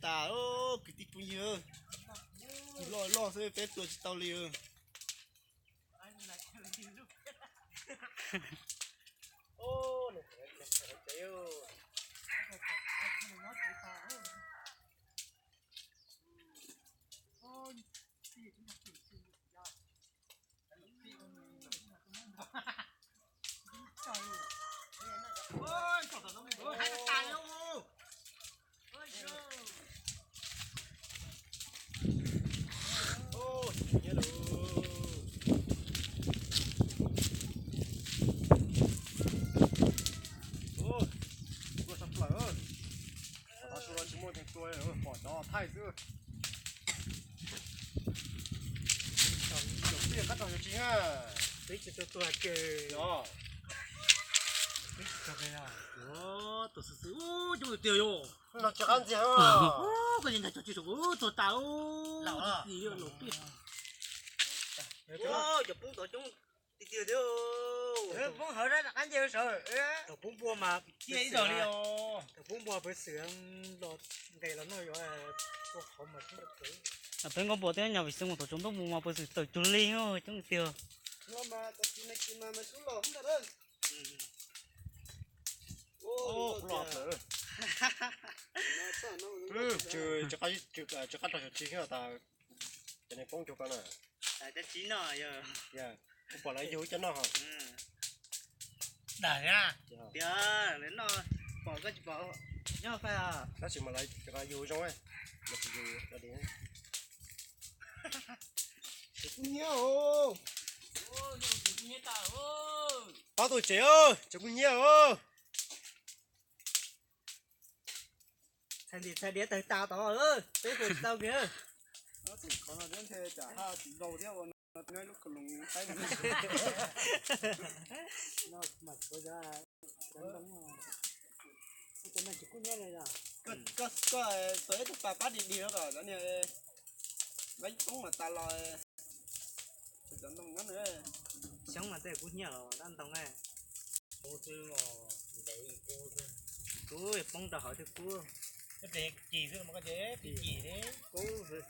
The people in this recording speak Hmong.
tas, kwv tij phooj ywg, tus loj loj xwb peb tua tsis tau li. Tua sab plaws, tsis muaj tus tua, pom cov thaij xwb. Cov tij qab rog yog tsis na. Twb tsis tau tua ces. Tus xwb xwb coob tiag tiag yom. Los tsis qab ntxiag. Koj yeej nrog cov tsis saum tuag tas. Laus tiag. Cov poob tod coob tiag tiag thiab. Poob hauv rab qab ntsia sawv. Thaum poob npua mas cia ib zaug li os. Thaum poob npua pawv xwm los nqes los noj yuav tua qhov mas. Peb nkauj npua twb nyob vim xwb mus thaum tsaus ntuj mus mas pawv xwm tawm cuag li coob tiag. Tsis qab rog xyov tsis xyov tas cov niag poob cuag ko na. Kuv pom lawv yug cov noj. Dag tias lawv noj, pom koj tsis pom nyob fai. Tab sis mas lawv yug zoo, lawv tsis yug. Tseem kuj hnyiab os. Pab tus tsev, tseem kuj hnyiab os. Txhais ntim txhais diav tawg tas tod, peb tua tsis tau kiag. Koj xuas ib tug pas pab dig dig rau kom cov niag poob mas tas los. Cov ntoo nyob na. Xyoob mas tej kuj hnyiab los dab ntoo. Kub xwb os, ntev kub xwb. Kub poob rau hauv twb kub. Koj tes cim xwb mas koj ces cim li. Kub xwb.